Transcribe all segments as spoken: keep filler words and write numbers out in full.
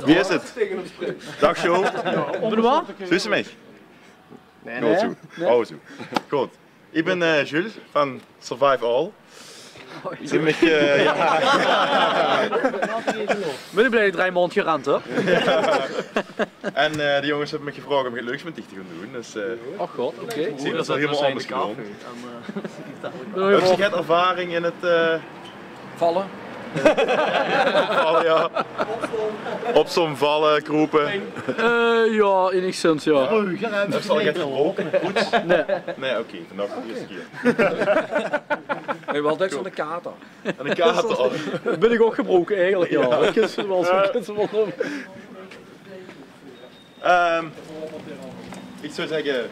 Wie is 't? Daag Jo. Benoit? Zuus se mich? Good zoe. Oh, zoe. Good. Iech bin, eh, Jules vaan Survive All. Iech bin, eh, jao. Bin iech blij, drei maond gerend, hè? En, eh, de jonges höbbe mich gevraog um get leuks mèt diech te goon doen. Dus, eh, Och god, oké. Iech zeen tot ze hielemaol anders goon. Höbs diech get ervaring in 't, eh, Valle. Valle, jao. Opstoon, valle, kroepe. Eh, jao, enigszins, jao. Höbs diech al get gebroke? Good. Nein. Nein, oké, vaandaog de ierste kier. Hey, wel, dit is aon de kater. Aon de kater. Bin iech ouch gebroke eigelek, jao. Jao. Dat kins te wel, dat kins te wel noeme. Ehm, iech zouw zègke,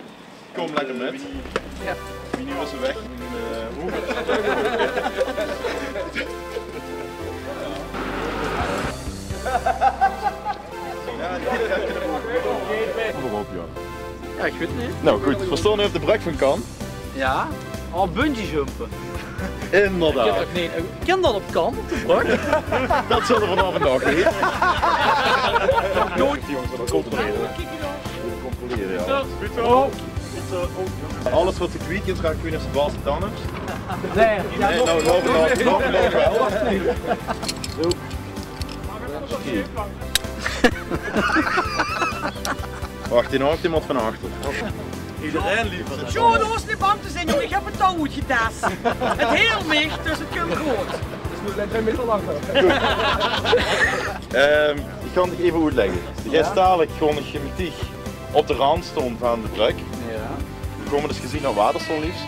kom lekker mèt. Jao. Wie noe is 'r weg? Eh, hoe? Jao, iech weit 't neet. Noe good, veer stoon noe op de brögk vaan Cannes. Jao. Oh, bungee jumpe. Inderdaad. Kin dat op Cannes, op de brögk? Dat zölle veer vanaovend nog neet. Good. Jonges, veer controlere. Veer controlere, jao. Alles wat ste kwiet kins raake, is 't waal 'ne tand. Nein. Nein, noe, noe, noe, noe wel. Zoe. Wach, dee achter mót vaan achter. Iederein leever. Sjoon, hoofs neet bang te zien, jóng. Iech höb 't touw oetgetes. 't Heelt miech, dus 't kump good. Ehm, iech gaon 't eve oetlègke. Iech gaon dalik gewoen mèt diech op de rand stoon vaan de brögk. Jao. Veer koume dus gezeen nao 't water stoon, leefs.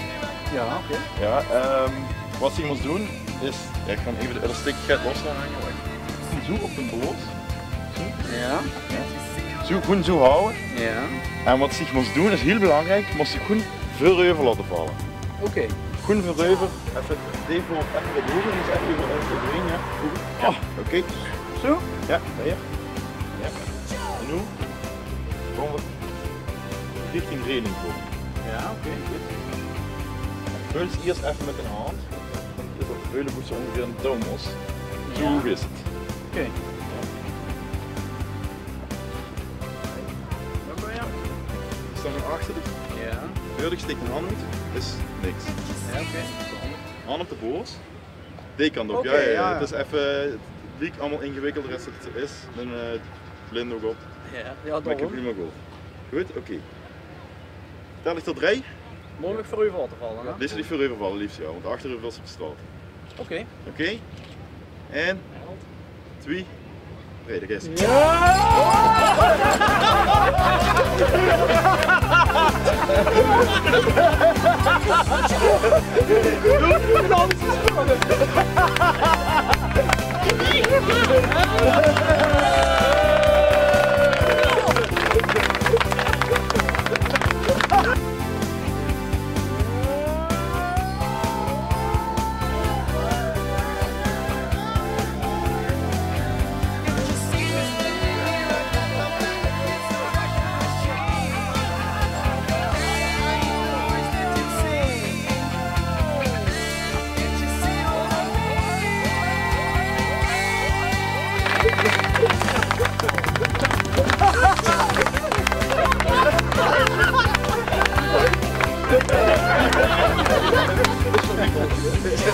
Jao, oké. Jao, ehm, wat ste mós doen is, jao, iech gaon eve 't elastiek get los laote hange, wach. Zoe op de boos. Zoe. Jao. Jao. Zoe, gewoen zoe hawwe. Jao. En wat ste mós doen is hiel belaankriek, mós diech gewoen veureuver laote valle. Oké. Gewoen veureuver. Eve, eve, eve get hoeger, dus eve euver, euver de ring, jao. Jao, oké. Zoe? Jao, hei. Jao. En noe? Gewoen richting reling goon. Jao, oké, good. Veul ins ierst eve mèt dien hand. Is dat veule boe ste oongeveer aon touw mós. Zoe hoeg is 't. Oké. Jao. Is dat nao achter diech? Jao. Veur diech steek dien hand oet, is niks. Jao, oké. Hand op de boos. Dee kant op, oké, jao, jao, jao. 't Is eve, 't liek allemaol ingewikkelder es 't is. Daan, eh, blind ouch op. Jao, jao, daorum. Mèt 't prima good. Good, oké. Tel iech tot drei. Mós iech veureuver laote valle, hè? Dees diech veureuver valle, leefs, jao, want achtereuver is 't te strak. Oké. Oké. En twie. Oké, dao is 't.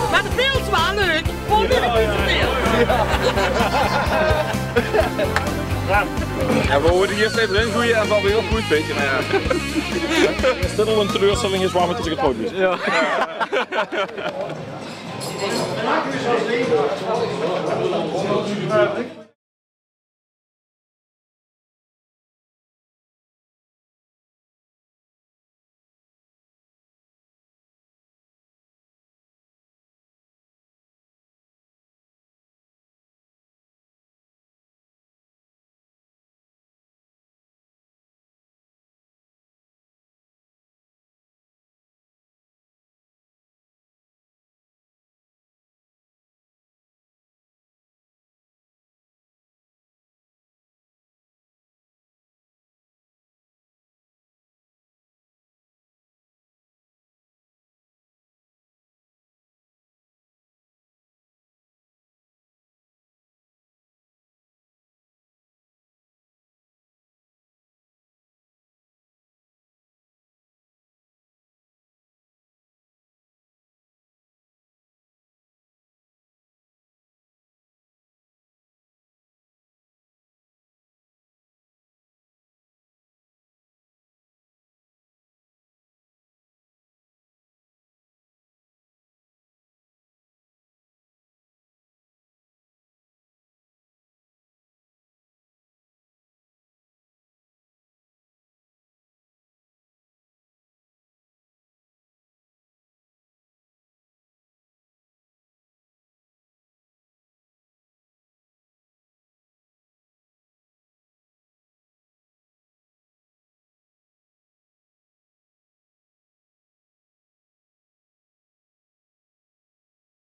Meh 't is wel leuk. Vond iech 't neet te väöl. Jao, veer wouwe dee ierst eve d'rin goeje en dat weer good, wèts te, meh jao. Is dit al 'n teleurstelling, is waorom 't getrouwd is? Jao.